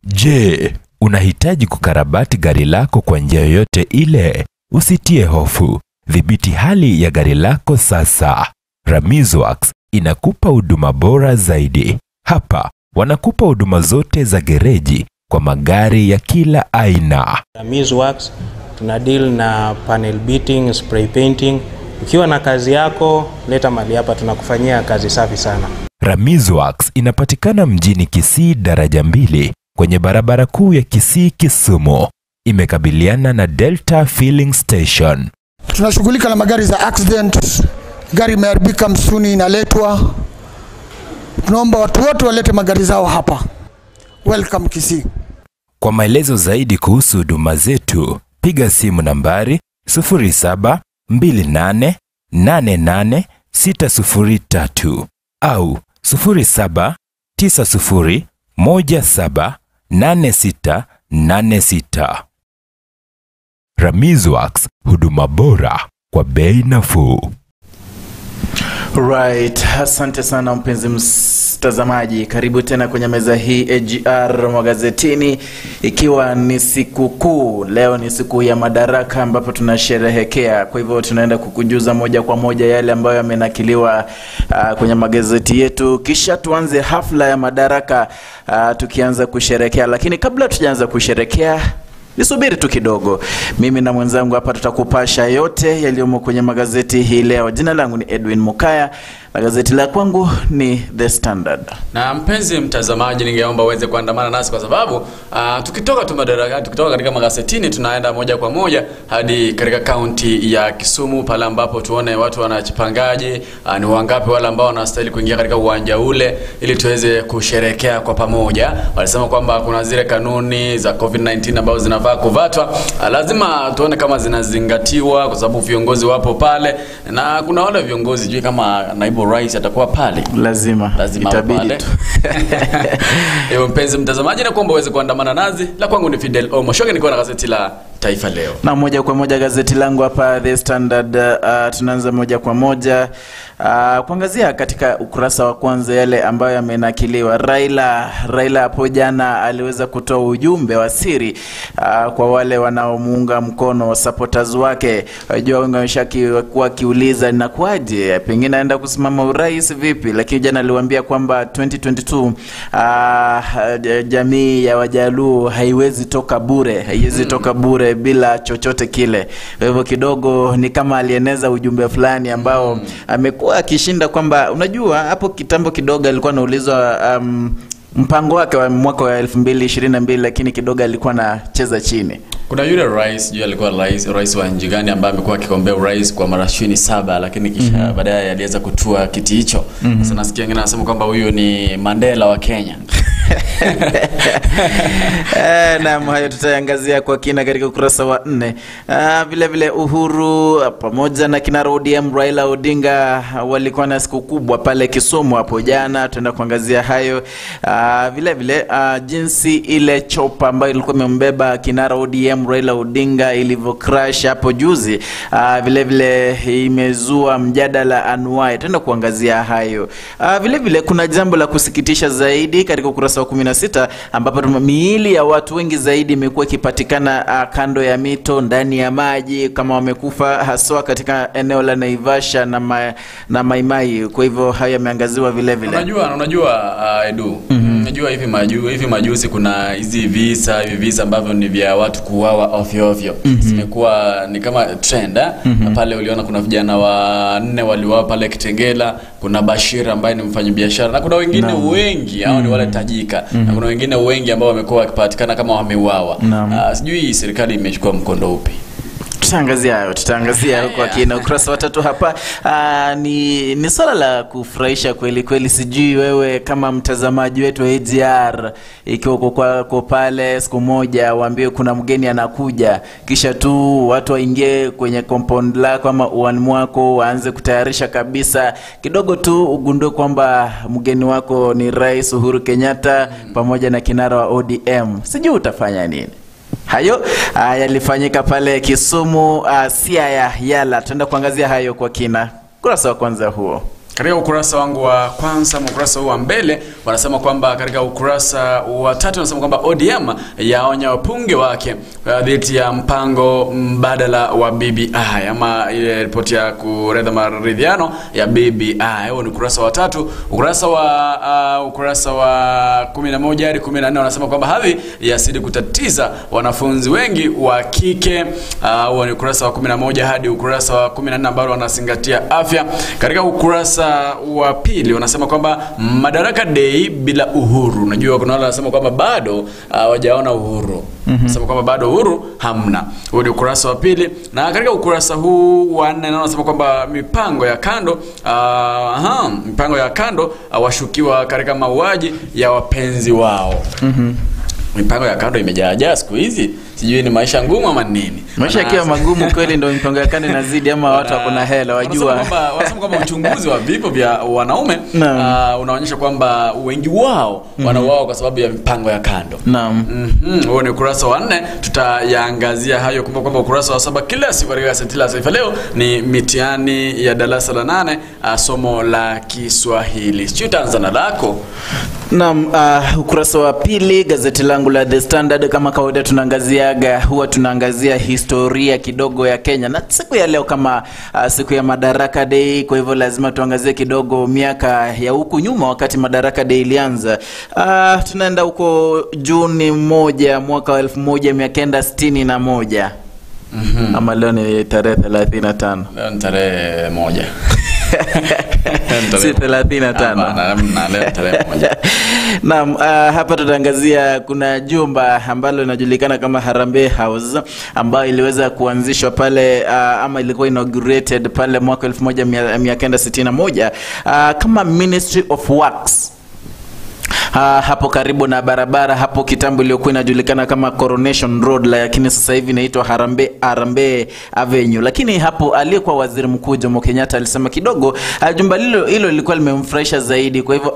Je, unahitaji kukarabati gari lako kwa njia yoyote ile? Usitie hofu. Dhibiti hali ya gari lako sasa. Ramiz Works inakupa huduma bora zaidi. Hapa wanakupa huduma zote za gereji kwa magari ya kila aina. Ramiz Works tuna deal na panel beating, spray painting. Ukiwa na kazi yako, leta mali hapa, tunakufanyia kazi safi sana. Ramiz Works inapatikana mjini Kisii daraja 2 kwenye barabara kuu ya Kisii Kisumu. Imekabiliana na Delta Filling Station. Tunashughulika na magari za accident, gari imeharibika msuni inaletwa. Tunaomba watu wote walete magari zao hapa. Welcome Kisii. Kwa maelezo zaidi kuhusu huduma zetu, piga simu nambari 0728888603 au 0790178686. Ramiz Works, huduma bora kwa bei nafuu. Right, asante sana mpenzi mtazamaji. Karibu tena kwenye meza hii AGR magazetini, ikiwa ni siku kuu. Leo ni siku ya Madaraka ambapo tunasherehekea. Kwa hivyo tunaenda kukujuza moja kwa moja yale ambayo yamenakiliwa kwenye magazeti yetu. Kisha tuanze hafla ya Madaraka tukianza kusherehekea. Lakini kabla tujaanza kusherehekea, nisubiri tu kidogo. Mimi na mwenzangu hapa tutakupasha yote yaliyomo kwenye magazeti hii leo. Jina langu ni Edwin Mukaya na gazeti la kwangu ni The Standard. Na mpenzi mtazamaji, ningeomba uweze kuandamana nasi kwa sababu tukitoka tu Madaraka, tukitoka katika magazetini tunaenda moja kwa moja hadi katika kaunti ya Kisumu pale ambapo tuone watu wanajipangaje, ni wangapi wale ambao wanastahili kuingia katika uwanja ule ili tuweze kusherehekea kwa pamoja. Walisema kwamba kuna zile kanuni za COVID-19 ambazo zinafaa kuvatwa, lazima tuone kama zinazingatiwa kwa sababu viongozi wapo pale na kuna wale viongozi jui kama naibu rais atakuwa pale, lazima itabidi tu. Ewe mpenzi mtazamaji, na kuomba uweze kuandamana nazi. La kwangu ni Fidel Omoshoge, niko na gazeti la Taifa Leo. Na moja kwa moja gazeti langu hapa The Standard, tunaanza moja kwa moja kuangazia katika ukurasa wa kwanza yale ambayo yamenakiliwa. Raila hapo jana aliweza kutoa ujumbe wa siri kwa wale wanaomuunga mkono, supporters wake. Wajua wengi wameshakuwa kiuliza inakuaje, pengine aenda kusimama urais vipi, lakini jana aliwaambia kwamba 2022 jamii ya Wajaluo haiwezi toka bure, haiwezi toka bure bila chochote kile. Kwa hivyo kidogo ni kama alieneza ujumbe fulani ambao amekuwa akishinda kwamba, unajua hapo kitambo kidogo alikuwa anaulizwa mpango wake wa mwaka wa 2022, lakini kidogo alikuwa anacheza chini. Kuna yule rais, yule alikuwa rais wa nchi gani ambaye amekuwa akigombea urais kwa mara 27 lakini kisha baadaye aliweza kutua kiti hicho. Sasa nasikia wengine wanasema kwamba huyu ni Mandela wa Kenya. Na hayo tutaangazia kwa kina katika ukurasa wa 4. Vile vile Uhuru pamoja na kinara ODM Raila Odinga walikuwa na siku kubwa pale Kisumu hapo jana, tutaenda kuangazia hayo. Vile vile jinsi ile chopa ambayo ilikuwa imembeba kinara ODM Raila Odinga ilivyo crash hapo juzi, vile vile imezua mjadala anuai, tutaenda kuangazia hayo. Vile vile kuna jambo la kusikitisha zaidi katika ukurasa wa 16 ambapo miili ya watu wengi zaidi imekuwa ikipatikana kando ya mito, ndani ya maji, kama wamekufa, haswa katika eneo la Naivasha na Maimai. Kwa hivyo haya yameangaziwa vile vile. Unajua Edu, unajua hivi majuzi kuna hizi visa ambavyo ni vya watu kuuawa ovyo ovyo. Zimekuwa ni kama trend. Pale uliona kuna vijana wanne waliuawa pale Kitengela, kuna Bashir ambaye ni mfanyabiashara na kuna wengine wengi hao ni wale tajika. Na kuna wengine wengi ambao wamekuwa wakipatikana kama wameuawa. Sijui serikali imechukua mkondo upi. Tutaangazia hayo kwa kina. Ukurasa wa 3 hapa ni swala la kufurahisha kweli kweli. Sijui wewe kama mtazamaji wetu wa AGR, ikiwa uko kwako pale siku moja waambie kuna mgeni anakuja, kisha tu watu waingie kwenye compound lako ama uani mwako waanze kutayarisha kabisa, kidogo tu ugundue kwamba mgeni wako ni Rais Uhuru Kenyatta pamoja na kinara wa ODM. Sijui utafanya nini. Hayo yalifanyika pale Kisumu, Siaya Yala. Tunaenda kuangazia hayo kwa kina. Kurasa wa kwanza huo. Katika ukurasa wangu wa kwanza, ukurasa huu wa mbele, wanasema kwamba katika ukurasa wa tatu wanasema kwamba ODM yaonya wabunge wake dhidi ya mpango mbadala wa BBI ama ile ripoti ya kuredha maridhiano ya BBI. Huo ni ukurasa wa tatu. Ukurasa wa 11 hadi 14 wanasema kwamba hadhi yazidi kutatiza wanafunzi wengi wa kike. Huo ni ukurasa wa 11 hadi ukurasa wa 14 ambao wanazingatia afya. Katika ukurasa wa pili wanasema kwamba Madaraka Day bila uhuru. Unajua kuna wale wanasema kwamba bado hawajaona uhuru. Wanasema kwamba bado uhuru hamna. Huo ni ukurasa wa pili. Na katika ukurasa huu wa 4 wanasema kwamba mipango ya kando mipango ya kando washukiwa katika mauaji ya wapenzi wao. Mipango ya kando imejaa siku hizi. Sijui ni maisha ngumu ama nini. Maisha yakiwa magumu kweli ndio mipango ya kando inazidi, ama watu wako na hela wajua. Wanasema kwamba uchunguzi wa vifo vya wanaume unaonyesha kwamba wengi wao wanauawa kwa sababu ya mipango ya kando. Naam. Huo ni ukurasa wa 4, tutayaangazia hayo. Kumbuka kwamba ukurasa wa 7 kila siku katika gazeti la Taifa Leo ni mitihani ya darasa la 8 somo la Kiswahili. Sijui utaanza na lako. Naam, ukurasa wa pili gazeti langu la The Standard, kama kawaida tunaangazia huwa tunaangazia historia kidogo ya Kenya, na siku ya leo kama siku ya Madaraka Day, kwa hivyo lazima tuangazie kidogo miaka ya huku nyuma wakati Madaraka Day ilianza. Tunaenda huko Juni 1 mwaka 1961. Ama leo ni tarehe 35. Leo ni tarehe 1. Si 35. Hapana, leo tarehe 1. Naam, hapa tutaangazia kuna jumba ambalo linajulikana kama Harambee House ambayo iliweza kuanzishwa pale ama ilikuwa inaugurated pale mwaka 1961 kama Ministry of Works. Hapo karibu na barabara hapo kitambo iliyokuwa inajulikana kama Coronation Road, lakini sasa hivi inaitwa Harambee Avenue. Lakini hapo aliyekuwa waziri mkuu Jomo Kenyatta alisema kidogo jumba hilo lilikuwa limemfurahisha zaidi, kwa hivyo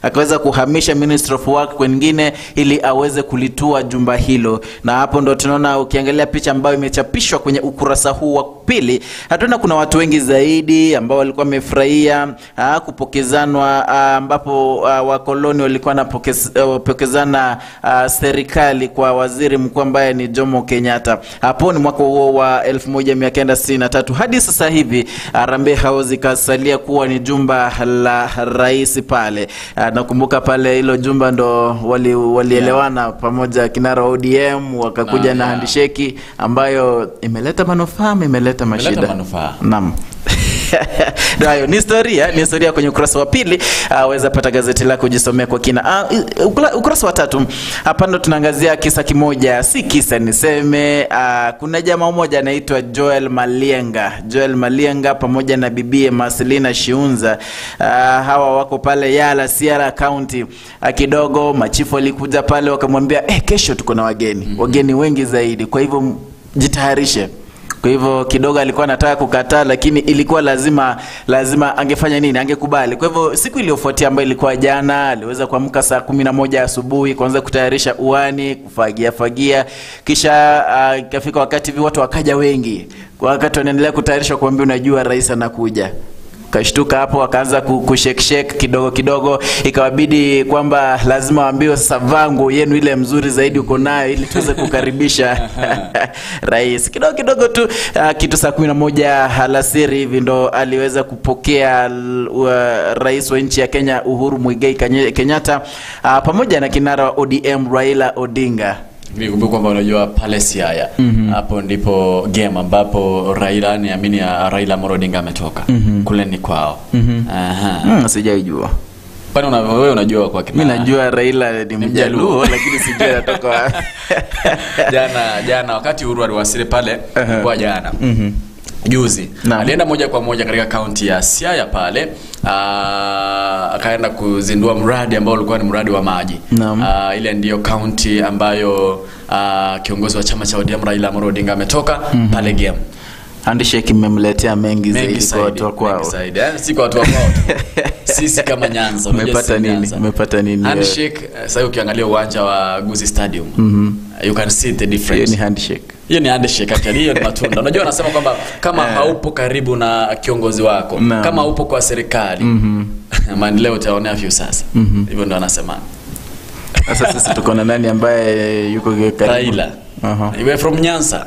akaweza kuhamisha Ministry of Work kwingine ili aweze kulitua jumba hilo. Na hapo ndo tunaona ukiangalia picha ambayo imechapishwa kwenye ukurasa huu wa pili, hatuona kuna watu wengi zaidi ambao walikuwa wamefurahia kupokezanwa, ambapo wakoloni walikuwa wanapokezana serikali kwa waziri mkuu ambaye ni Jomo Kenyatta. Hapo ni mwaka huo wa 1963. Hadi sasa hivi Harambee House ikasalia kuwa ni jumba la rais pale. Nakumbuka pale hilo jumba ndo walielewana pamoja kinara ODM wakakuja na handshake ambayo imeleta manufaa, imeleta mashida. Naam. Hayo ni historia kwenye ukurasa wa pili. Waweza pata gazeti lako kujisomea kwa kina. Ukurasa wa tatu hapa ndo tunaangazia kisa kimoja, si kisa niseme. Kuna jamaa mmoja anaitwa Joel Malienga. Joel Malienga pamoja na bibie Marcelina Shiunza. Hawa wako pale Yala Sierra County. Kidogo machifu walikuja pale wakamwambia kesho tuko na wageni. Wageni wengi zaidi, kwa hivyo jitayarishe. Kwa hivyo kidogo alikuwa anataka kukataa, lakini ilikuwa lazima angefanya nini? Angekubali. Kwa hivyo siku iliyofuatia ambayo ilikuwa jana, aliweza kuamka saa 11 asubuhi kuanza kutayarisha uani, kufagia fagia. Kisha ikafika wakati hivi watu wakaja wengi. Kwa wakati wanaendelea kutayarisha kuambia unajua rais anakuja. Kashtuka hapo akaanza kushake shake kidogo kidogo, ikawabidi kwamba lazima waambiwe sasa vaa nguo yenu ile mzuri zaidi uko nayo ili tuweze kukaribisha rais. Kidogo kidogo tu kitu saa 11 alasiri hivi ndo aliweza kupokea rais wa nchi ya Kenya Uhuru Muigai Kenyatta pamoja na kinara wa ODM Raila Odinga. Nikumbuka kwamba unajua pale Siaya hapo ndipo game ambapo Raila niamini Raila Amolo Odinga ametoka. Kule ni kwao. Sijaijua. Kwani wewe unajua kwa kina? Mimi najua Raila ni Mjaluo lakini sijui anatoka wapi. Jana wakati Uhuru aliwasili pale kwa jana. Juzi alienda moja kwa moja katika kaunti ya Siaya pale, akaenda kuzindua mradi ambao ulikuwa ni mradi wa maji. Ile ndiyo kaunti ambayo kiongozi wa chama cha ODM Raila Amolo Odinga ametoka pale game. Handshake imemletea mengi zaidi kwa watu wa kwao. Si kwa watu wa kwao. Sisi kama Nyanza umepata nini? Umepata nini? Handshake sasa ukiangalia uwanja wa Gusii Stadium. You can see the difference. Hiyo ni handshake. Hiyo ni handshake actually, hiyo ni matunda. Unajua wanasema kwamba kama haupo karibu na kiongozi wako, kama upo kwa serikali, maendeleo utaonea view sasa. Hivyo ndio wanasema. Sasa sisi tuko na nani ambaye yuko karibu? Raila. Iwe from Nyanza.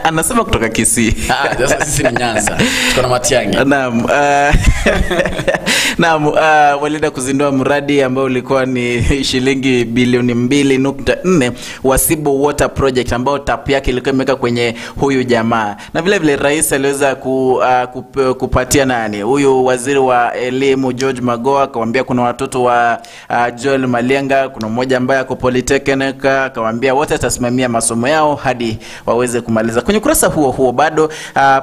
Anasema kutoka Kisii. Sasa sisi ni Nyanza. Tuko na Matiang'i. Naam. Naam, walienda kuzindua mradi ambao ulikuwa ni shilingi bilioni 2.4 wa Sibo Water Project ambao tap yake ilikuwa imeweka kwenye huyu jamaa. Na vile vile rais aliweza kupatia nani? Huyu waziri wa elimu George Magoha, akamwambia kuna watoto wa Joel Malenga, kuna mmoja ambaye ako Polytechnic, akamwambia wote atasimamia masomo yao hadi waweze kumaliza. Kwenye ukurasa huo huo bado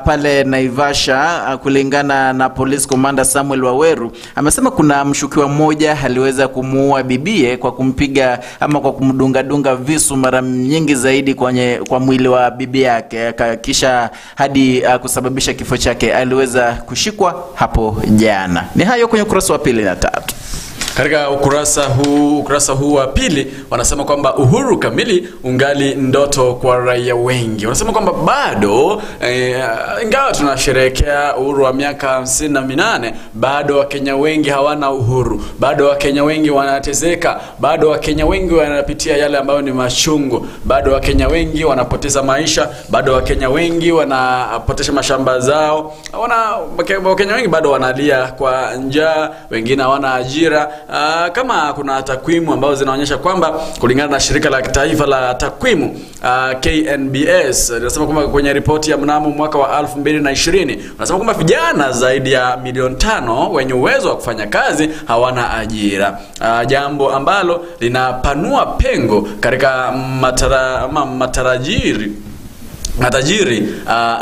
pale Naivasha, kulingana na Police Commander Samuel Waweru, amesema kuna mshukiwa mmoja aliweza kumuua bibie kwa kumpiga ama kwa kumdunga visu mara nyingi zaidi kwa mwili wa bibi yake, kisha hadi kusababisha kifo chake. Aliweza kushikwa hapo jana. Ni hayo kwenye ukurasa wa 2 na 3. Katika ukurasa huu wa pili wanasema kwamba uhuru kamili ungali ndoto kwa raia wengi. Wanasema kwamba bado ingawa tunasherehekea uhuru wa miaka 58, bado Wakenya wengi hawana uhuru. Bado Wakenya wengi wanateseka, bado Wakenya wengi wanapitia yale ambayo ni machungu, bado Wakenya wengi wanapoteza maisha, bado Wakenya wengi wanapoteza mashamba zao. Wakenya wengi bado wanalia kwa njaa, wengine hawana ajira. Kama kuna takwimu ambazo zinaonyesha kwamba kulingana na shirika la kitaifa la takwimu KNBS linasema kwamba kwenye ripoti ya mnamo mwaka wa 2020 wanasema kwamba vijana zaidi ya milioni 5 wenye uwezo wa kufanya kazi hawana ajira, jambo ambalo linapanua pengo katika matajiri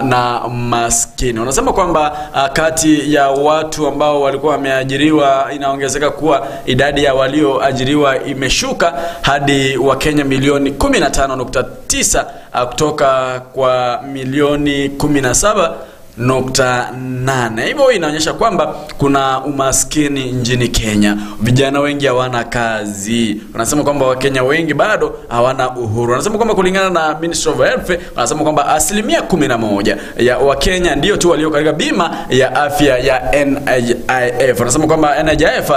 na maskini. Wanasema kwamba kati ya watu ambao walikuwa wameajiriwa inaongezeka kuwa idadi ya walioajiriwa imeshuka hadi Wakenya milioni 15.9 kutoka kwa milioni 17.8. Hivyo inaonyesha kwamba kuna umaskini nchini Kenya. Vijana wengi hawana kazi. Wanasema kwamba Wakenya wengi bado hawana uhuru. Wanasema kwamba kulingana na Ministry of Health, wanasema kwamba 11% ya Wakenya ndio tu walio katika bima ya afya ya NHIF. Wanasema kwamba NHIF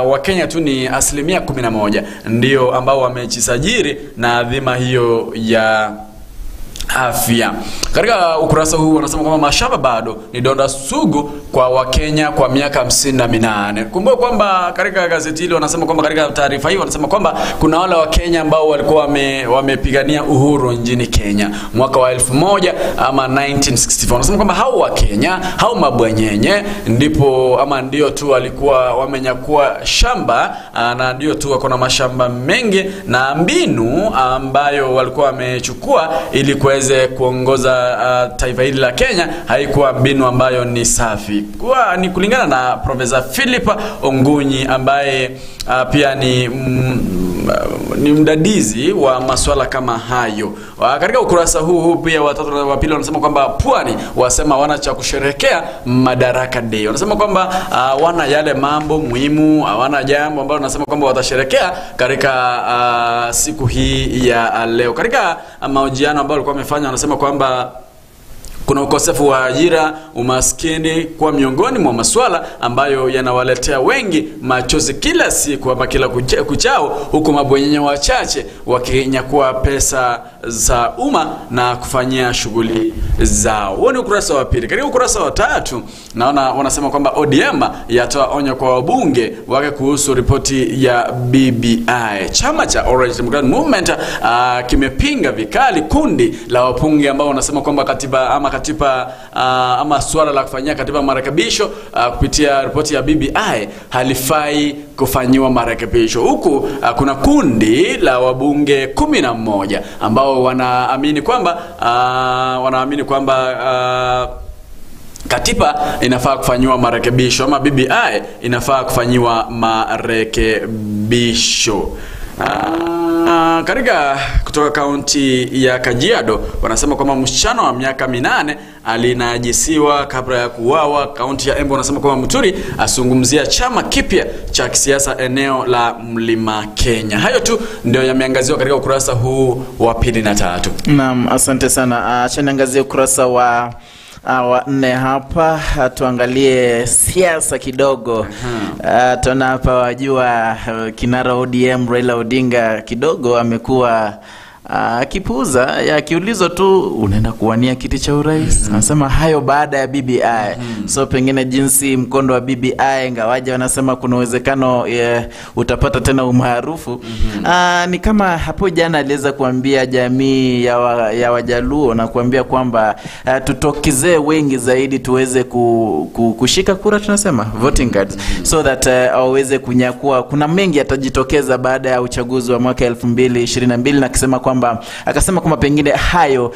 Wakenya tu ni 11% ndio ambao wamejisajili na dhima hiyo ya afya. Katika ukurasa huu wanasema kwamba mashamba bado ni donda sugu kwa Wakenya kwa miaka 58. Kumbuka kwamba katika gazeti hili wanasema kwamba katika taarifa hii wanasema kwamba kuna wale Wakenya ambao walikuwa wamepigania uhuru nchini Kenya mwaka wa 1000 ama 1964. Wanasema kwamba hao Wakenya, hao mabwenyenye ndipo ama ndio tu walikuwa wamenyakua shamba na ndio tu wako na mashamba mengi, na mbinu ambayo walikuwa wamechukua ili kuweze kuongoza taifa hili la Kenya haikuwa mbinu ambayo ni safi. Kwa ni kulingana na Professor Philip Ongunyi ambaye pia ni mdadizi wa masuala kama hayo. Katika ukurasa huu pia watatu na wa pili wanasema kwamba Pwani wasema wana cha kusherehekea Madaraka Day. Wanasema kwamba wana yale mambo muhimu, hawana jambo ambalo wanasema kwamba watasherehekea katika siku hii ya leo. Katika mahojiano ambayo walikuwa wamefanya wanasema kwamba kuna ukosefu wa ajira, umaskini kwa miongoni mwa masuala ambayo yanawaletea wengi machozi kila siku ama kila kuchao, huku mabwenyenye wachache wakinyakua pesa za umma na kufanyia shughuli zao. Huo ni ukurasa wa pili. Katika ukurasa wa tatu naona wanasema kwamba ODM yatoa onyo kwa wabunge wake kuhusu ripoti ya BBI. Chama cha Orange Democratic Movement kimepinga vikali kundi la wabunge ambao wanasema kwamba katiba ama ama suala la kufanyia katiba marekebisho kupitia ripoti ya BBI halifai kufanyiwa marekebisho. Huku kuna kundi la wabunge 11 ambao wanaamini kwamba katiba inafaa kufanyiwa marekebisho ama BBI inafaa kufanyiwa marekebisho. Katika kutoka kaunti ya Kajiado wanasema kwamba msichana wa miaka 8 alinajisiwa kabla ya kuuawa. Kaunti ya Embu wanasema kwamba Muturi azungumzia chama kipya cha kisiasa eneo la Mlima Kenya. Hayo tu ndio yameangaziwa katika ukurasa huu wa 2 na 3. Naam, asante sana. Acha niangazie ukurasa wa 4 hapa, tuangalie siasa kidogo. Tunaona hapa wajua kinara ODM Raila Odinga kidogo amekuwa akipuuza akiulizwa tu unaenda kuwania kiti cha urais, anasema hayo baada ya BBI. So pengine jinsi mkondo wa BBI, ingawaje wanasema kuna uwezekano utapata tena umaarufu. Ni kama hapo jana aliweza kuambia jamii ya Wajaluo na kuambia kwamba tutokezee wengi zaidi tuweze kushika kura, tunasema voting cards, so that waweze kunyakua. Kuna mengi yatajitokeza baada ya uchaguzi wa mwaka 2022, na akisema kwamba akasema kwamba pengine hayo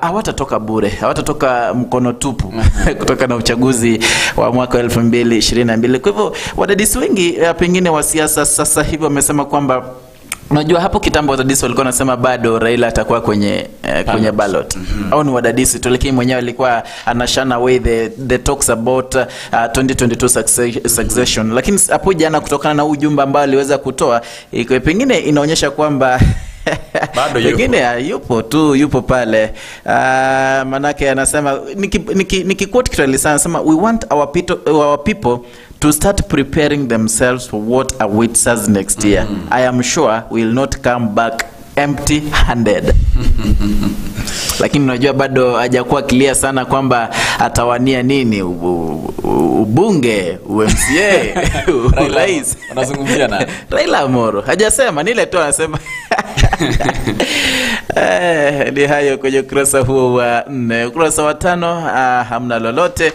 hawatatoka bure, hawatatoka mkono tupu kutoka na uchaguzi wa mwaka 2022. Kwa hivyo wadadisi wengi pengine wa siasa sasa hivi wamesema kwamba unajua hapo kitambo wadadisi walikuwa wanasema bado Raila atakuwa kwenye kwenye ballot. Au ni wadadisi tu, lakini mwenyewe alikuwa anashana away the talks about 2022 succession. Lakini hapo jana kutokana na ujumbe ambao aliweza kutoa, pengine inaonyesha kwamba bado yupo. Pengine yupo tu, yupo pale. Manake anasema nikiquote kitu alisema, anasema we want our people to start preparing themselves for what awaits us next year. I am sure we will not come back empty handed. Lakini unajua bado hajakuwa clear sana kwamba atawania nini, ubunge, UMCA, urais. Anazungumzia nani? Raila Amolo. Hajasema, ni ile tu anasema. Ni hayo kwenye ukurasa huo wa 4. Ukurasa wa 5 hamna lolote.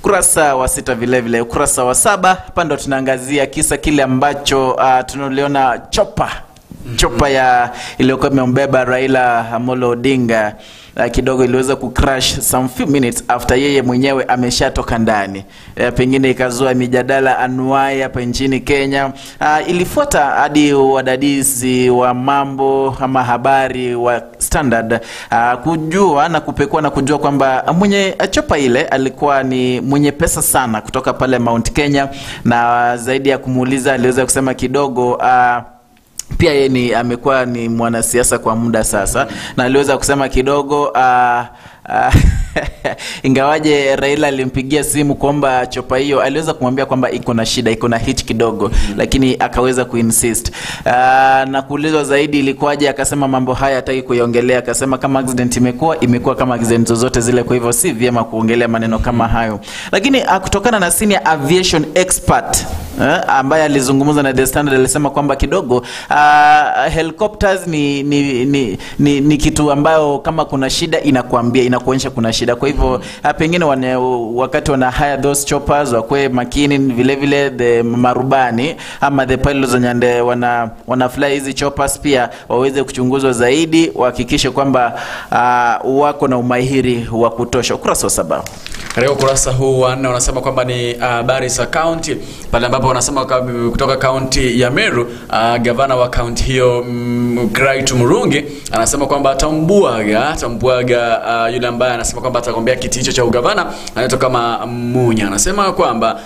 Ukurasa wa 6 vile vile, ukurasa wa 7 hapa ndo tunaangazia kisa kile ambacho tunaliona chopa ya iliyokuwa imembeba Raila Amolo Odinga kidogo iliweza kucrash some few minutes after yeye mwenyewe ameshatoka ndani. Pengine ikazua mijadala anuai hapa nchini Kenya. Ilifuata hadi wadadisi wa mambo ama habari wa Standard kujua na kupekua na kujua kwamba mwenye chopa ile alikuwa ni mwenye pesa sana kutoka pale Mount Kenya, na zaidi ya kumuuliza aliweza kusema kidogo pia yeye ni amekuwa ni mwanasiasa kwa muda sasa, na aliweza kusema kidogo ingawaje Raila alimpigia simu kwamba chopa hiyo, aliweza kumwambia kwamba iko na shida, iko na hitch kidogo, lakini akaweza kuinsist. Na kuulizwa zaidi ilikuwaje, akasema mambo haya hataki kuiongelea, akasema kama accident imekuwa kama accident zozote zile, kwa hivyo si vyema kuongelea maneno kama hayo. Lakini kutokana na senior aviation expert ambaye alizungumza na The Standard, alisema kwamba kidogo helicopters ni kitu ambayo kama kuna shida inakuambia, inakuonyesha kuna shida. Kwa hivyo pengine wakati wana hire those choppers wakwe makini, vile vile the marubani ama the pilots wenye wana fly hizi choppers pia waweze kuchunguzwa zaidi, wahakikishe kwamba wako na umahiri wa kutosha. Ukurasa wa 7. Katika ukurasa huu wa 4 wanasema kwamba ni habari za county, pale ambapo wanasema kutoka county ya Meru, gavana wa county hiyo Kiraitu Murungi anasema kwamba atambuaga yule ambaye anasema kwamba atagombea kiti hicho cha ugavana, anaitwa kama Munya. Anasema kwamba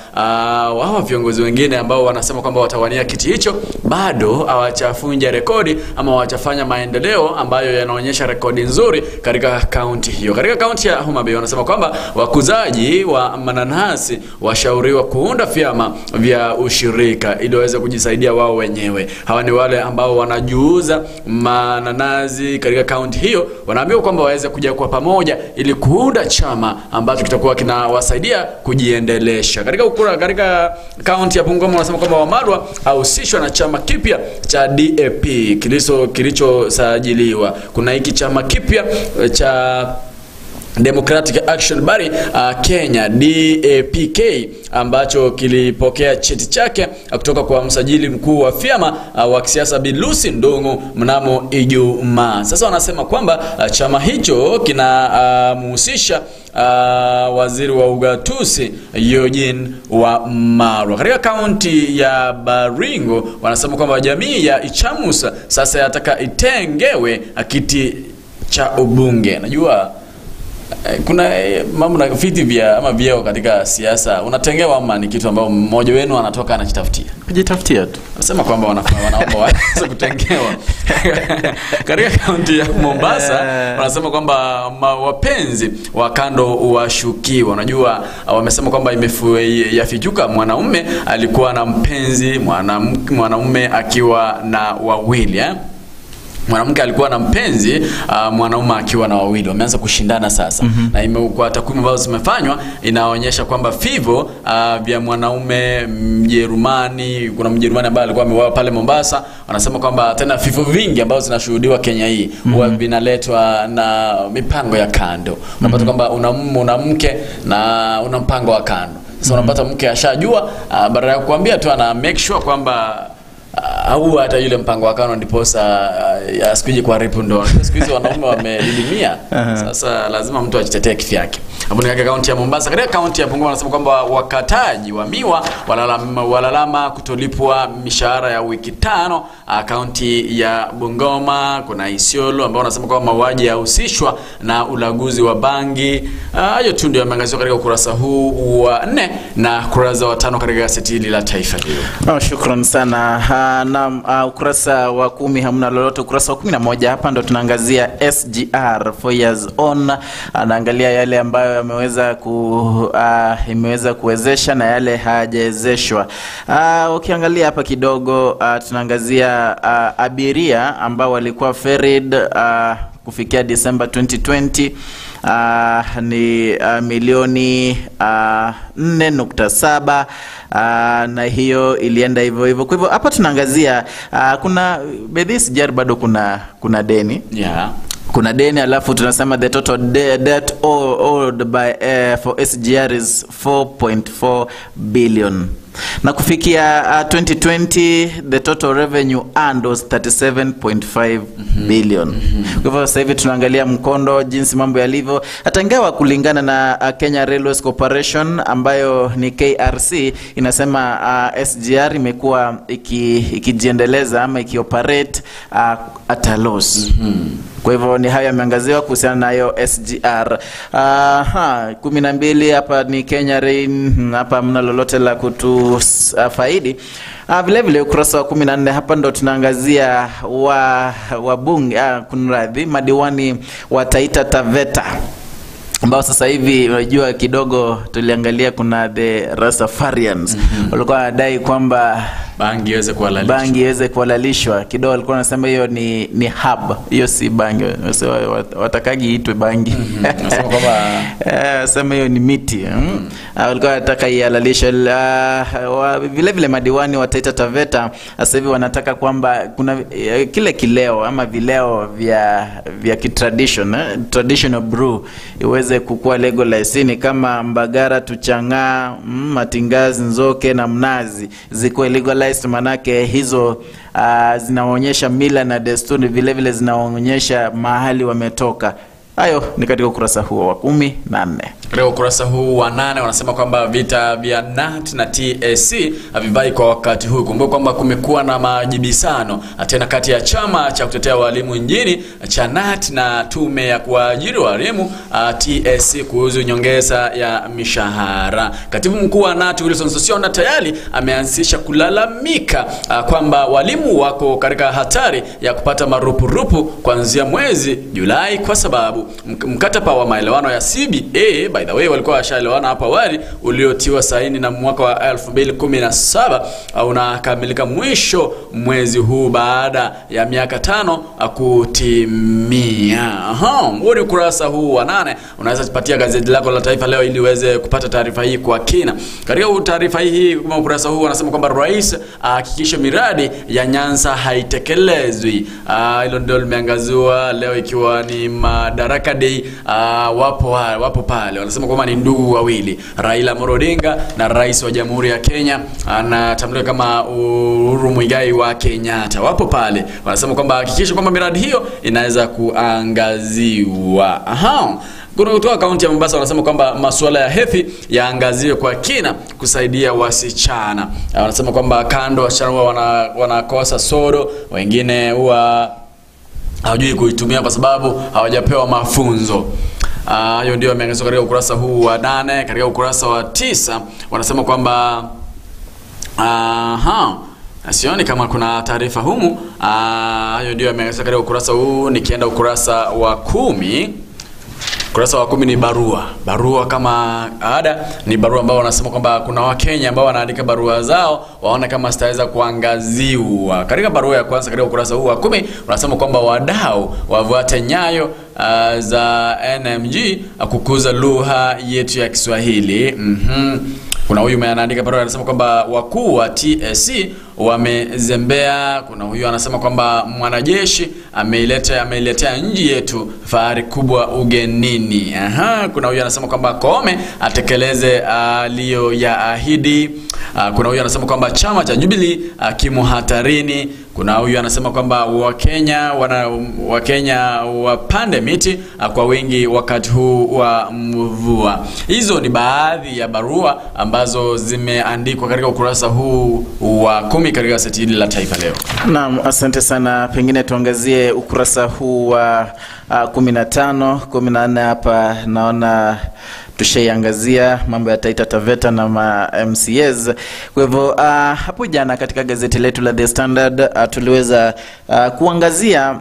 wao viongozi wengine ambao wanasema kwamba watawania kiti hicho bado hawachafunja rekodi ama hawachafanya maendeleo ambayo yanaonyesha rekodi nzuri katika county hiyo. Katika county ya Homa Bay wanasema kwamba wakuzaji wa mananasi washauriwa kuunda vyama vya ushirika ili waweze kujisaidia wao wenyewe. Hawa ni wale ambao wanajuuza mananasi katika county hiyo, wanaambiwa kwamba waweze kuja kwa pamoja ili kuunda chama ambacho kitakuwa kinawasaidia kujiendelesha. Katika county ya Bungoma wanasema kwamba Wamalwa ahusishwa na chama kipya cha DAP kilichosajiliwa. Kuna hiki chama kipya cha Democratic Action Party Kenya DAPK ambacho kilipokea cheti chake kutoka kwa msajili mkuu wa vyama wa kisiasa Bi Lucy Ndung'u mnamo Ijumaa. Sasa wanasema kwamba chama hicho kinamhusisha waziri wa ugatuzi Eugene Wamalwa. Katika kaunti ya Baringo wanasema kwamba jamii ya Ichamusa sasa yataka itengewe kiti cha ubunge. Najua kuna mambo na viti vya ama vyeo katika siasa unatengewa ama ni kitu ambao mmoja wenu anatoka anajitafutia? Kujitafutia tu. Nasema kwamba wanaomba waweze kutengewa. Katika kaunti ya Mombasa wanasema kwamba wapenzi wa kando washukiwa. Unajua wamesema kwamba yafichuka mwanaume alikuwa na mpenzi, mwanaume akiwa na wawili Mwanamke alikuwa na mpenzi, mwanaume akiwa na wawili. Wameanza kushindana sasa. Na kwa takwimu ambazo zimefanywa inaonyesha kwamba fivo vya mwanaume Mjerumani, kuna Mjerumani ambaye alikuwa ameuawa pale Mombasa, wanasema kwamba tena vifo vingi ambazo zinashuhudiwa Kenya hii huwa vinaletwa na mipango ya kando. Unapata kwamba una mke na una mpango wa kando. Sasa unapata mke ashajua, baada ya kukuambia tu ana make sure kwamba au hata yule mpango wa kano ndiposa asikuje kuharibu ndoa. Siku hizi wanaume wamelilimia. Sasa lazima mtu ajitetee kifyake. Hapo ni katika kaunti ya Mombasa. Katika kaunti ya Bungoma wanasema kwamba wakataji wa miwa walalama kutolipwa mishahara ya wiki 5. Kaunti ya Bungoma kuna Isiolo ambao wanasema kwamba mauaji yahusishwa na ulaguzi wa bangi. Hayo tu ndio yameangaziwa katika ukurasa huu wa 4 na kurasa wa 5 katika gazeti hili la Taifa Leo. Oh, shukrani sana. Na ukurasa wa 10 hamna lolote. Ukurasa wa 11 hapa ndo tunaangazia SGR 4 years on. Anaangalia yale ambayo yameweza imeweza kuwezesha na yale hayajawezeshwa. Ukiangalia hapa kidogo tunaangazia abiria ambao walikuwa ferried kufikia December 2020 ni milioni 4.7, na hiyo ilienda hivyo hivyo. Kwa hivyo hapa tunaangazia kuna bedhi SGR bado kuna deni. Yeah. Kuna deni, alafu tunasema the total debt owed by for SGR is 4.4 billion. Na kufikia 2020 the total revenue earned was 37.5 billion. Kwa hivyo sasa hivi tunaangalia mkondo jinsi mambo yalivyo. Hata ingawa kulingana na Kenya Railways Corporation ambayo ni KRC inasema SGR imekuwa ikijiendeleza ama ikioperate at a loss. Kwa hivyo ni hayo yameangaziwa kuhusiana na hiyo SGR. 12 hapa ni Kenya Rain, hapa mna lolote la kutufaidi. Vile vile ukurasa wa 14 hapa ndo tunaangazia wabunge kunradhi madiwani wa Taita Taveta ambao sasa hivi unajua kidogo tuliangalia kuna the Rastafarians walikuwa wanadai kwamba bangi iweze kuhalalishwa. Bangi iweze kuhalalishwa. Kidogo walikuwa wanasema hiyo ni hub, hiyo si bangi. Watakagi itwe bangi. Nasema kwamba sema hiyo ni miti. Walikuwa wanataka ihalalishwe. Vile vile madiwani wa Taita Taveta sasa hivi wanataka kwamba kuna kile kileo ama vileo vya kitradition, traditional brew iweze kukua legalized, ni kama Mbagara, Tuchang'aa, Matingazi, Nzoke na Mnazi zikuwe legalized, manake hizo zinaonyesha mila na desturi, vile vile zinaonyesha mahali wametoka. Hayo ni katika ukurasa huo wa 14. Katika ukurasa huu wa 8 wanasema kwamba vita vya NAT na TSC havivai kwa wakati huu. Kumbuka kwamba kumekuwa na majibisano tena kati ya chama cha kutetea walimu nchini cha NAT na tume ya kuajiri walimu TSC kuhusu nyongeza ya mishahara. Katibu mkuu wa NAT Wilson Sossion tayari ameanzisha kulalamika kwamba walimu wako katika hatari ya kupata marupurupu kuanzia mwezi Julai kwa sababu mkataba wa maelewano ya CBA By the way, walikuwa washaelewana hapo awali, uliotiwa saini na mwaka wa 2017 unakamilika mwisho mwezi huu baada ya miaka 5 kutimia. Huu ni ukurasa huu wa 8. Unaweza kupatia gazeti lako la Taifa Leo ili uweze kupata taarifa hii kwa kina. Katika taarifa hii kwa ukurasa huu wanasema kwamba rais ahakikishe miradi ya Nyanza haitekelezwi. Hilo ndio limeangaziwa leo ikiwa ni Madaraka Day. Wapo pale wanasema kwamba ni ndugu wawili, Raila Amolo Odinga na rais wa Jamhuri ya Kenya anatambulika kama Uhuru Muigai wa Kenyatta. Wapo pale wanasema kwamba hakikisha kwamba miradi hiyo inaweza kuangaziwa. Kutoka kaunti ya Mombasa wanasema kwamba masuala ya hedhi yaangaziwe kwa kina kusaidia wasichana. Wanasema kwamba kando wasichana huwa wanakosa sodo, wengine huwa hawajui kuitumia kwa sababu hawajapewa mafunzo. Hayo ndio yameangaziwa katika ukurasa huu wa 8. Katika ukurasa wa 9 wanasema kwamba sioni kama kuna taarifa humu. Hayo ndio yameangaziwa katika ukurasa huu. Nikienda ukurasa wa 10, ukurasa wa 10 ni barua. Barua kama ada ni barua ambao wanasema kwamba kuna Wakenya ambao wanaandika barua zao waone kama zitaweza kuangaziwa. Katika barua ya kwanza katika ukurasa huu wa 10 wanasema kwamba wadau wafuate nyayo za NMG kukuza lugha yetu ya Kiswahili. Kuna huyu anaandika barua anasema kwamba wakuu wa TSC wamezembea. Kuna huyu anasema kwamba mwanajeshi ameiletea nchi yetu fahari kubwa ugenini. Kuna huyu anasema kwamba Koome atekeleze aliyo ya ahidi. Kuna huyu anasema kwamba chama cha Jubilee kimo hatarini. Kuna huyu anasema kwamba Wakenya wapande miti kwa wingi wakati huu wa mvua. Hizo ni baadhi ya barua ambazo zimeandikwa katika ukurasa huu wa 10 katika gazeti hili la Taifa Leo. Naam, asante sana. Pengine tuangazie ukurasa huu wa 15, 14 hapa naona tushaiangazia mambo ya Taita Taveta na ma MCAs. Kwa hivyo hapo jana katika gazeti letu la The Standard tuliweza kuangazia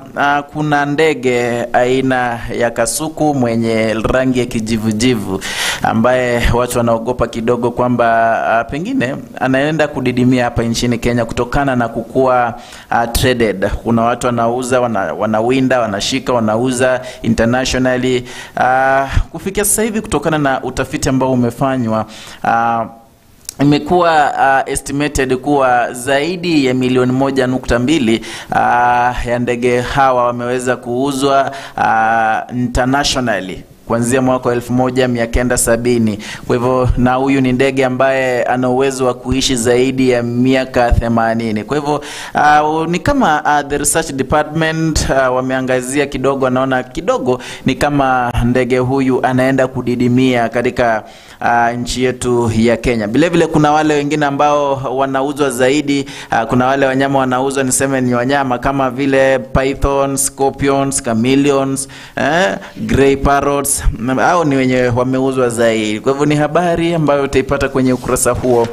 kuna ndege aina ya kasuku mwenye rangi ya kijivujivu ambaye watu wanaogopa kidogo kwamba pengine anaenda kudidimia hapa nchini Kenya kutokana na kukua traded. Kuna watu wanauza, wanawinda, wanashika, wanauza internationally. Kufikia sasa hivi kutokana na utafiti ambao umefanywa imekuwa estimated kuwa zaidi ya milioni 1.2 ya ndege hawa wameweza kuuzwa internationally kuanzia mwaka 1970. Kwa hivyo na huyu ni ndege ambaye ana uwezo wa kuishi zaidi ya miaka 80. Kwa hivyo ni kama the research department wameangazia kidogo, naona kidogo ni kama ndege huyu anaenda kudidimia katika nchi yetu ya Kenya. Vile vile kuna wale wengine ambao wanauzwa zaidi, kuna wale wanyama wanauzwa, niseme ni wanyama kama vile pythons, scorpions, chameleons, grey parrots, au ni wenye wameuzwa zaidi. Kwa hivyo ni habari ambayo utaipata kwenye ukurasa huo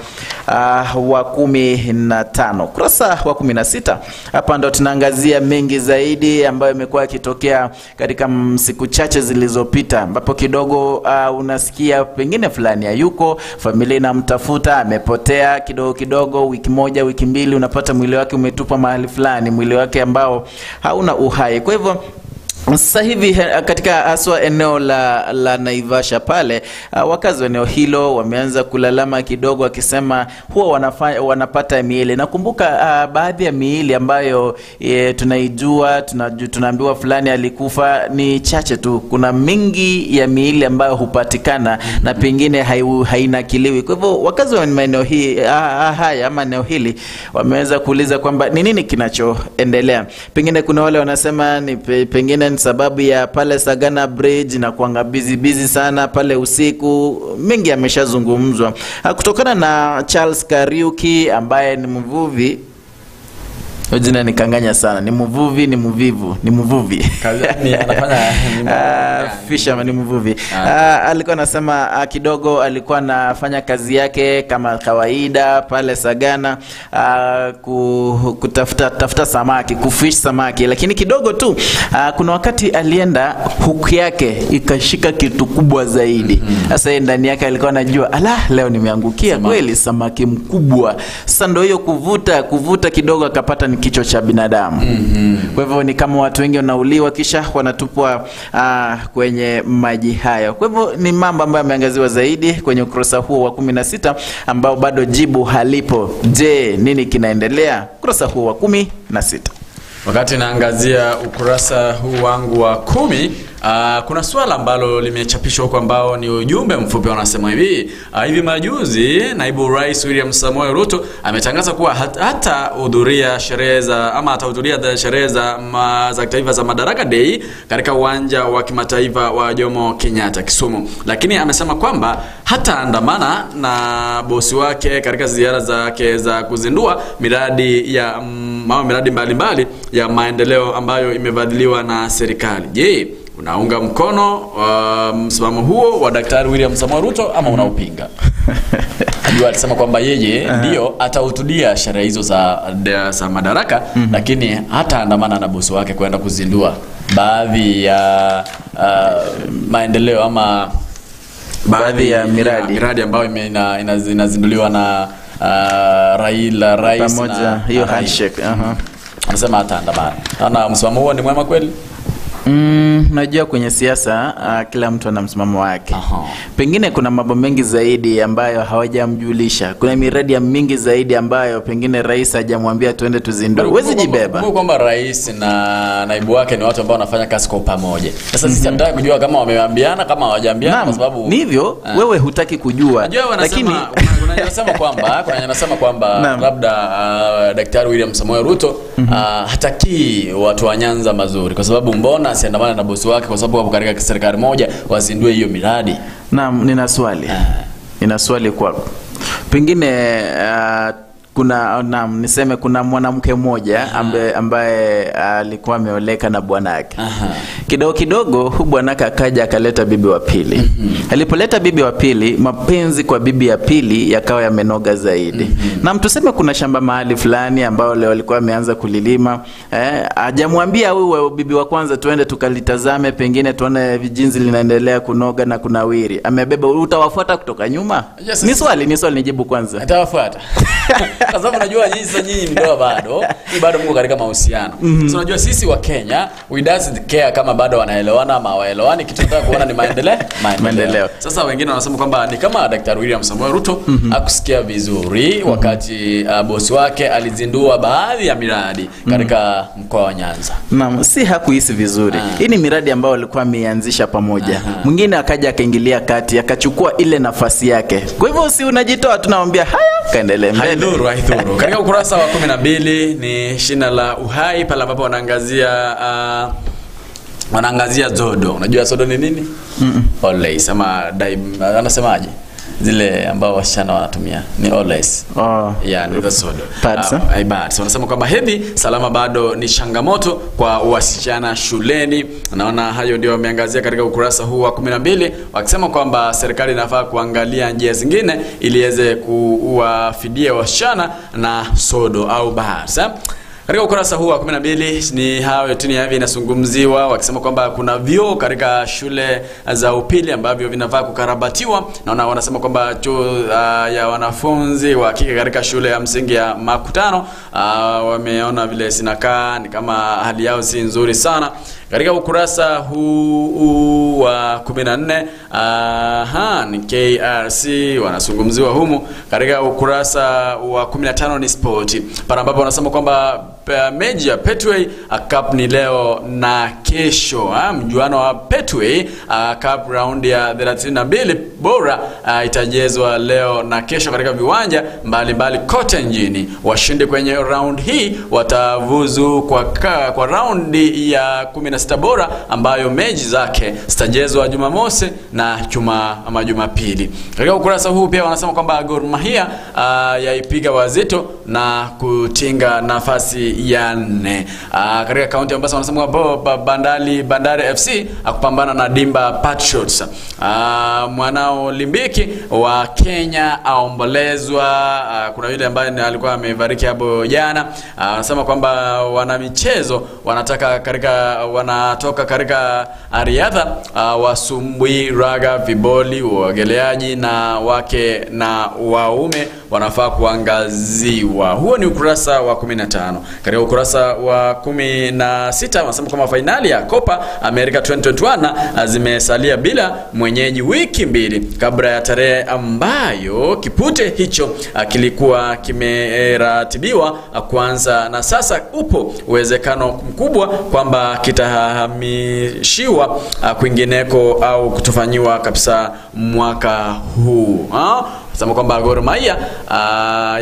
wa 15. Ukurasa wa 16 hapa ndo tunaangazia mengi zaidi ambayo imekuwa ikitokea katika siku chache zilizopita, ambapo kidogo unasikia pengine fulani hayuko, familia inamtafuta, amepotea kidogo kidogo, wiki moja, wiki mbili unapata mwili wake umetupwa mahali fulani, mwili wake ambao hauna uhai. Kwa hivyo sasa hivi katika haswa eneo la Naivasha pale, wakazi wa eneo hilo wameanza kulalama kidogo wakisema huwa wanapata miili. Nakumbuka baadhi ya miili ambayo tunaijua, tunaambiwa fulani alikufa ni chache tu. Kuna mingi ya miili ambayo hupatikana na pengine hainakiliwi. Kwa hivyo wakazi wa maeneo hii haya ama eneo hili wameanza kuuliza kwamba ni nini kinachoendelea. Pengine kuna wale wanasema ni pengine sababu ya pale Sagana Bridge na kuanga busy sana pale usiku. Mengi yameshazungumzwa kutokana na Charles Kariuki ambaye ni mvuvi. Jina nikanganya sana. Ni mvuvi, ni mvivu, ni mvuvi. Ni anafanya fisherman, ni mvuvi. Alikuwa anasema kidogo alikuwa anafanya kazi yake kama kawaida pale Sagana, kutafuta samaki, kufish samaki, lakini kidogo tu kuna wakati alienda hook yake ikashika kitu kubwa zaidi. Sasa yeye ndani yake alikuwa anajua, ala, leo nimeangukia kweli samaki mkubwa. Sasa ndio hiyo kuvuta kidogo akapata ni kichwa cha binadamu. Kwa hivyo ni kama watu wengi wanauliwa kisha wanatupwa kwenye maji hayo. Kwa hivyo ni mambo ambayo yameangaziwa zaidi kwenye ukurasa huo wa 16 ambao bado jibu halipo. Je, nini kinaendelea? Ukurasa huo wa 16. Wakati naangazia ukurasa huu wangu wa 10, kuna swala ambalo limechapishwa huko ambao ni ujumbe mfupi, wanasema hivi. Hivi majuzi naibu rais William Samoei Ruto ametangaza kuwa hatahudhuria sherehe za ama atahudhuria sherehe za kitaifa za Madaraka Day katika uwanja wa kimataifa wa Jomo Kenyatta Kisumu. Lakini amesema kwamba hataandamana na bosi wake katika ziara zake za kuzindua miradi ya miradi mbalimbali ya maendeleo ambayo imebadiliwa na serikali. Je, unaunga mkono msimamo huo wa Daktari William Samoei Ruto ama unaupinga? Najua alisema kwamba yeye ndio atahudhuria sherehe hizo za Madaraka, lakini hataandamana na bosi wake kwenda kuzindua baadhi ya maendeleo ama baadhi ya miradi ambayo inazinduliwa na Raila, rais pamoja hiyo handshake. Anasema hataandamana. Ana msimamo huo ni mwema kweli? Najua kwenye siasa kila mtu ana msimamo wake. Pengine kuna mambo mengi zaidi ambayo hawajamjulisha. Kuna miradi ya mingi zaidi ambayo pengine rais hajamwambia tuende tuzindue. Huwezi jibeba. Kumbuka kwamba rais na naibu wake ni watu ambao wanafanya kazi kwa pamoja. Sasa sisi hatutaki kujua kama wameambiana kama hawajaambiana, kwa sababu ni hivyo wewe hutaki kujua. Lakini kuna wanasema kwamba labda Daktari William Samoei Ruto hataki watu wa Nyanza mazuri, kwa sababu mbona asiandamana na bosi wake, kwa sababu wapo katika serikali moja, wazindue hiyo miradi. Naam, nina swali. Nina swali kwako. Pengine kuna niseme kuna mwanamke mmoja ambaye alikuwa ameoleka na bwanake. Kidogo kidogo huyu bwanake akaja akaleta bibi wa pili. Alipoleta bibi wa pili, mapenzi kwa bibi ya pili yakawa yamenoga zaidi. Na mtuseme kuna shamba mahali fulani ambao leo alikuwa ameanza kulilima, hajamwambia huyu bibi wa kwanza tuende tukalitazame, pengine tuone jinsi linaendelea kunoga na kunawiri. Amebeba, utawafuata kutoka nyuma? Yes, ni swali nijibu kwanza. Nitawafuata. Kwa sababu unajua nyinyi ndoa bado, ni bado mko katika mahusiano. So unajua sisi wa Kenya, we doesn't care kama bado wanaelewana ama hawaelewani, kitu tunataka kuona ni maendeleo. Sasa wengine wanasema kwamba ni kama Daktari William Samoei Ruto hakusikia vizuri wakati bosi wake alizindua baadhi ya miradi katika mkoa wa Nyanza. Naam, si hakuhisi vizuri. Hii ni miradi ambayo walikuwa wameanzisha pamoja. Mwingine akaja akaingilia kati, akachukua ile nafasi yake. Kwa hivyo si unajitoa, tunamwambia haya, kaendelee mbele. Haidhuru. Katika ukurasa wa 12 ni shina la uhai pale ambapo wanaangazia zodo. Unajua zodo ni nini? Always ama anasemaje? Zile ambao wasichana wanatumia ni always. Yeah, ni sodo. Pads. Wanasema kwamba hedhi salama bado ni changamoto kwa wasichana shuleni. Naona hayo ndio wameangazia katika ukurasa huu wa 12, wakisema kwamba serikali inafaa kuangalia njia zingine ili iweze kuwafidia wasichana na sodo au pads. Katika ukurasa huu wa 12 ni hayo tu ni hivi inazungumziwa, wakisema kwamba kuna vyoo katika shule za upili ambavyo vinafaa kukarabatiwa. Naona wanasema kwamba choo ya wanafunzi wa kike katika shule ya msingi ya Makutano wameona vile sinakaa ni kama hali yao si nzuri sana. Katika ukurasa huu wa 14 ni KRC wanazungumziwa humu. Katika ukurasa wa 15 ni sport, pale ambapo wanasema kwamba Major Petway Cup ni leo na kesho. Mjuano wa Petway Cup round ya 32 bora itajezwa leo na kesho katika viwanja mbalimbali kote nchini. Washindi kwenye round hii watavuzu kwa raundi ya 16 bora ambayo mechi zake zitajezwa Jumamosi na Jumapili. Katika ukurasa huu pia wanasema kwamba Gor Mahia yaipiga Wazito na kutinga nafasi nafasi ya 4. Katika kaunti ya Mombasa wanasema kwamba Bandari FC akupambana na Dimba Patriots. Mwanao Olimpiki wa Kenya aombolezwa. Kuna yule ambaye alikuwa amefariki hapo jana. Anasema kwamba wana michezo wanataka katika wanatoka katika riadha, wasumbwi, raga, viboli, uogeleaji na wake na waume wanafaa kuangaziwa. Huo ni ukurasa wa 15. Katika ukurasa wa 16 wanasema kwamba fainali ya Copa America 2021 zimesalia bila mwenyeji wiki mbili kabla ya tarehe ambayo kipute hicho kilikuwa kimeratibiwa kuanza, na sasa upo uwezekano mkubwa kwamba kitahamishiwa kwingineko au kutofanyiwa kabisa mwaka huu. Sema kwamba Gor Mahia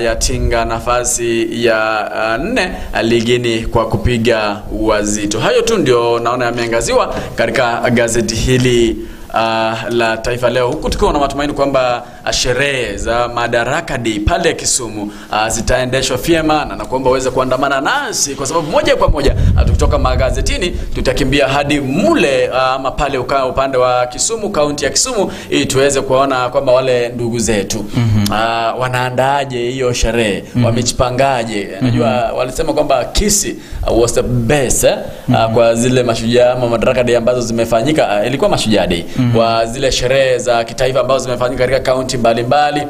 yatinga nafasi ya 4 ligini kwa kupiga wazito. Hayo tu ndio naona yameangaziwa katika gazeti hili la Taifa Leo, huku tukiwa na matumaini kwamba sherehe za Madaraka Day pale Kisumu zitaendeshwa vyema, na nakuomba uweze kuandamana nasi kwa sababu moja kwa moja tukitoka magazetini tutakimbia hadi mule ama pale upande wa Kisumu, kaunti ya Kisumu, ili tuweze kuona kwamba wale ndugu zetu wanaandaaje hiyo sherehe, wamejipangaje. Najua walisema kwamba Kisii was the best kwa zile mashujaa ama Madaraka Day ambazo zimefanyika, ilikuwa Mashujaa Day, kwa zile sherehe za kitaifa ambazo zimefanyika katika kaunti mbalimbali.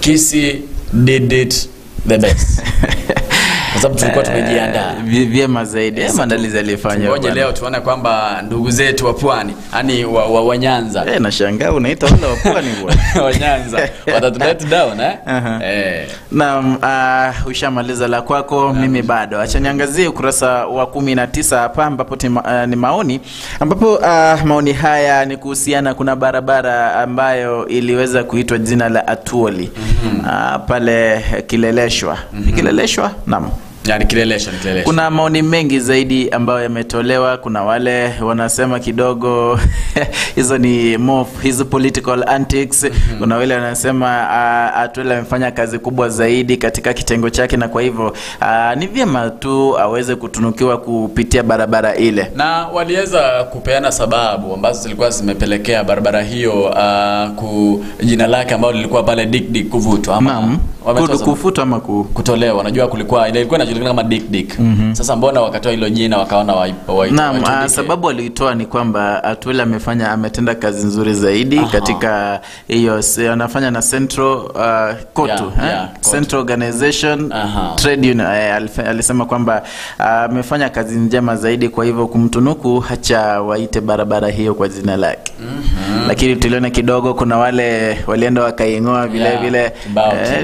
Kisii did it the best. Kwa sababu tulikuwa tumejiandaa vyema zaidi. Maandalizi yalifanywa. Ngoja leo tuone kwamba ndugu zetu wa Pwani, yani wa Nyanza. Nashangaa unaita wale wa Pwani bwana. Wa Nyanza watatulet down Naam, ushamaliza la kwako, mimi bado. Acha niangazie ukurasa wa 19 hapa ambapo ni maoni, ambapo maoni haya ni kuhusiana, kuna barabara ambayo iliweza kuitwa jina la Atuoli pale Kileleshwa. Kileleshwa? Naam. Yani Kileleshwa, ni Kileleshwa. Kuna maoni mengi zaidi ambayo yametolewa. Kuna wale wanasema kidogo hizo ni more his political antics. Kuna wale wanasema Atuoli amefanya kazi kubwa zaidi katika kitengo chake, na kwa hivyo ni vyema tu aweze kutunukiwa kupitia barabara ile. Na waliweza kupeana sababu ambazo zilikuwa zimepelekea barabara hiyo jina lake ambalo lilikuwa pale Dick Dick kuvutwa ama kufutwa ama kutolewa. Unajua kulikuwa ile ilikuwa inajulikana kama Dick Dick. Sasa mbona wakatoa hilo jina wakaona Naam, sababu walitoa ni kwamba Atuoli ametenda kazi nzuri zaidi katika hiyo, anafanya na Central Kotu, Central Organization Trade Union. Alisema kwamba amefanya kazi njema zaidi, kwa hivyo kumtunuku hacha waite barabara hiyo kwa jina lake. Lakini tuliona kidogo kuna wale walienda wakaingoa vile vile.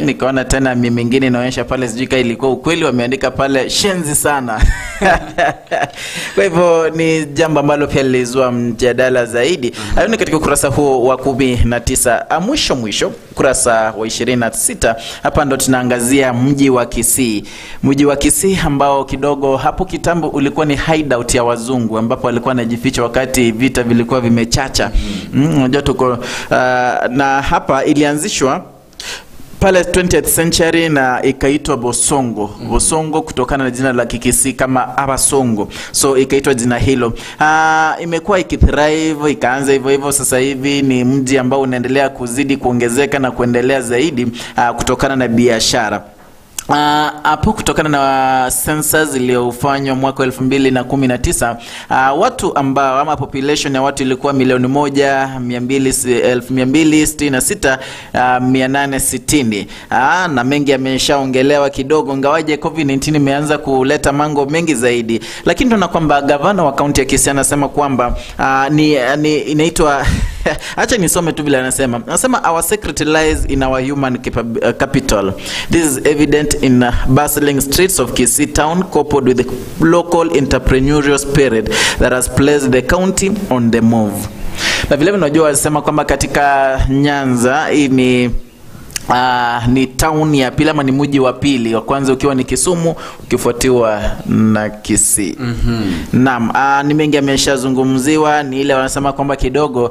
Nikaona tena mingine inaonyesha pale, sijui kama ilikuwa ukweli, wameandika pale shenzi sana. Kwa hivyo ni jambo ambalo pia lilizua mjadala zaidi. Hayo ni katika ukurasa huo wa 19. Mwisho ukurasa wa 26, hapa ndo tunaangazia mji wa Kisii. Mji wa Kisii ambao kidogo hapo kitambo ulikuwa ni hideout ya wazungu, ambapo walikuwa wanajificha wakati vita vilikuwa vimechacha. Unajua tuko na hapa ilianzishwa pale 20th century na ikaitwa Bosongo. Bosongo kutokana na jina la Kikisii kama Abasongo. So ikaitwa jina hilo. Imekuwa ikithrive, ikaanza hivyo hivyo. Sasa hivi ni mji ambao unaendelea kuzidi kuongezeka na kuendelea zaidi kutokana na biashara. Hapo kutokana na census iliyofanywa mwaka 2019, watu ambao ama population ya watu ilikuwa 1,266,860. Na mengi yameshaongelewa kidogo, ingawaje COVID-19 imeanza kuleta mango mengi zaidi. Lakini tunaona kwamba gavana wa kaunti ya Kisii anasema kwamba ni inaitwa acha nisome tu vile anasema. Anasema our secret lies in our human capital. This is evident in bustling streets of Kisii town, coupled with the local entrepreneurial spirit that has placed the county on the move. Na vile unajua wanasema kwamba katika Nyanza hii ni Ni town ya pili ama ni mji wa pili, wa kwanza ukiwa ni Kisumu ukifuatiwa na Kisii. Naam, ni mengi yameshazungumziwa. Ni ile wanasema kwamba kidogo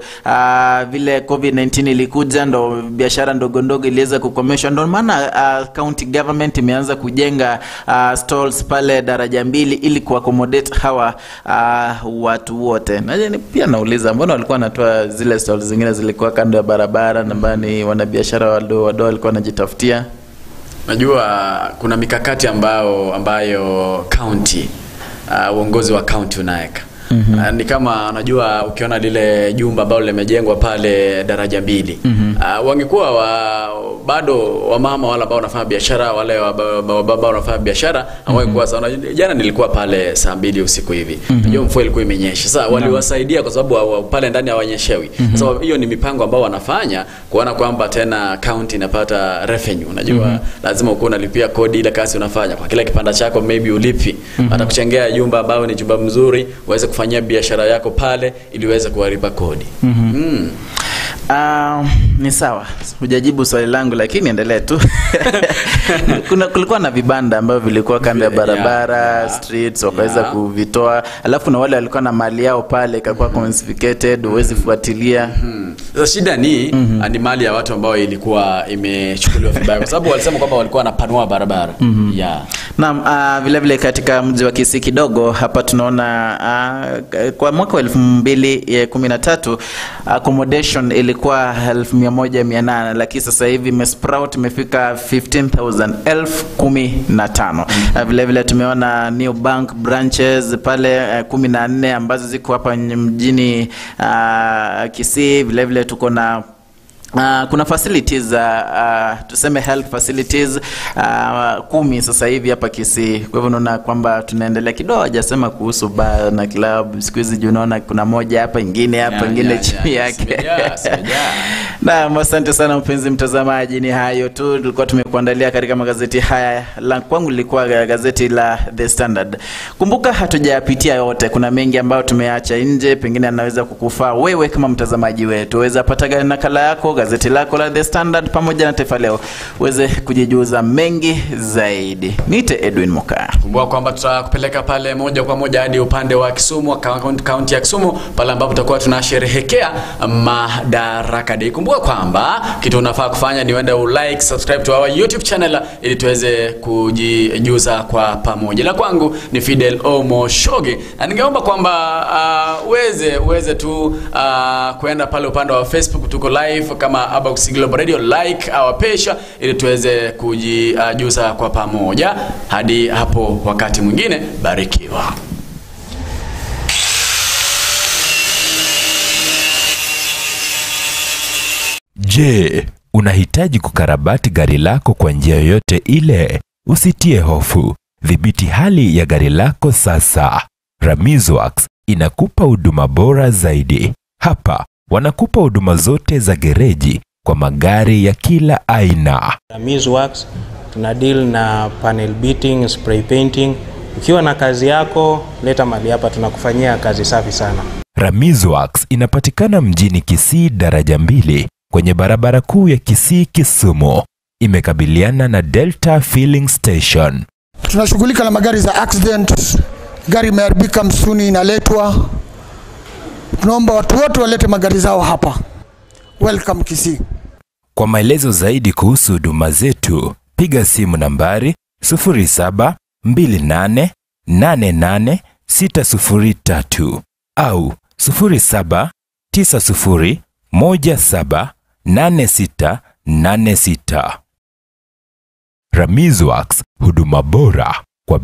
vile COVID-19 ilikuja ndo biashara ndogo ndogo iliweza kukomeshwa, ndo maana county government imeanza kujenga stalls pale daraja 2 ili kuaccommodate hawa watu wote. Na pia nauliza mbona walikuwa wanatoa zile stalls zingine zilikuwa kando ya barabara na ni wanabiashara wadogo wadogo walikuwa wanajitafutia. Najua kuna mikakati ambayo county uongozi wa county unaweka. Ni kama unajua ukiona lile jumba ambalo limejengwa pale daraja 2. Wangekuwa bado wamama wale ambao wanafanya biashara, wale baba wanafanya biashara, hawangekuwa sawa. Jana nilikuwa pale saa 2 usiku hivi. Unajua mvua ilikuwa imenyesha. Sasa waliwasaidia kwa sababu pale ndani hawanyeshewi. Sasa hiyo ni mipango ambao wanafanya kuona kwamba tena county inapata revenue. Unajua lazima uko unalipia kodi ile kasi unafanya. Kwa kila kipanda chako maybe ulipi. Atakuchengea jumba ambao ni jumba mzuri, uweze kufanyia biashara yako pale ili uweze kuwalipa kodi. Ni sawa. Hujajibu swali langu lakini endelee tu. Kulikuwa na vibanda ambavyo vilikuwa kando ya barabara, streets, wakaweza kuvitoa. Alafu na wale walikuwa na mali yao pale ikakuwa confiscated, huwezi fuatilia. Sasa shida ni ni mali ya watu ambao ilikuwa imechukuliwa vibaya kwa sababu walisema kwamba walikuwa wanapanua barabara. Naam, vile vile katika mji wa Kisii kidogo hapa tunaona kwa mwaka wa 2013 accommodation ilikuwa 1,800 lakini sasa hivi imesprout imefika 15,000, 15,000. Vile vile tumeona new bank branches pale 14 ambazo ziko hapa mjini Kisii. Vile vile tuko na kuna facilities tuseme health facilities 10 sasa hivi hapa Kisii. Kwa hivyo unaona kwamba tunaendelea kidogo. Hajasema kuhusu bar na club siku hizi, unaona kuna moja hapa ingine hapa ingine chini yake. Naam, asante sana mpenzi mtazamaji, ni hayo tu tulikuwa tumekuandalia katika magazeti haya. La kwangu lilikuwa gazeti la The Standard. Kumbuka hatujapitia yote, kuna mengi ambayo tumeacha nje, pengine anaweza kukufaa wewe kama mtazamaji wetu. Waweza pata nakala yako gazeti lako la The Standard pamoja na Taifa Leo uweze kujijuza mengi zaidi. Niite Edwin Moka. Kumbuka kwamba tutakupeleka pale moja kwa moja hadi upande wa Kisumu, kaunti ya Kisumu, pale ambapo tutakuwa tunasherehekea Madaraka Day. Kumbuka kwamba kitu unafaa kufanya ni uende ulike, subscribe to our YouTube channel ili tuweze kujijuza kwa pamoja. La kwangu ni Fidel Omoshoge, na ningeomba kwamba uweze tu kwenda pale upande wa Facebook, tuko live kama Abagusii Global Radio, like our page ili tuweze kujijuza kwa pamoja. Hadi hapo wakati mwingine, barikiwa. Je, unahitaji kukarabati gari lako kwa njia yoyote ile? Usitie hofu. Dhibiti hali ya gari lako sasa. Ramizworks inakupa huduma bora zaidi. Hapa wanakupa huduma zote za gereji kwa magari ya kila aina. Ramizworks tuna deal na panel beating, spray painting. Ukiwa na kazi yako, leta mali hapa, tunakufanyia kazi safi sana. Ramizworks inapatikana mjini Kisii daraja 2 kwenye barabara kuu ya Kisii Kisumu. Imekabiliana na Delta Filling Station. Tunashughulika na magari za accident, gari imeharibika msuni inaletwa. Tunaomba watu wote walete magari zao hapa. Welcome Kisii. Kwa maelezo zaidi kuhusu huduma zetu, piga simu nambari 0728888603 au 0790178686. Ramizworks, huduma bora kwa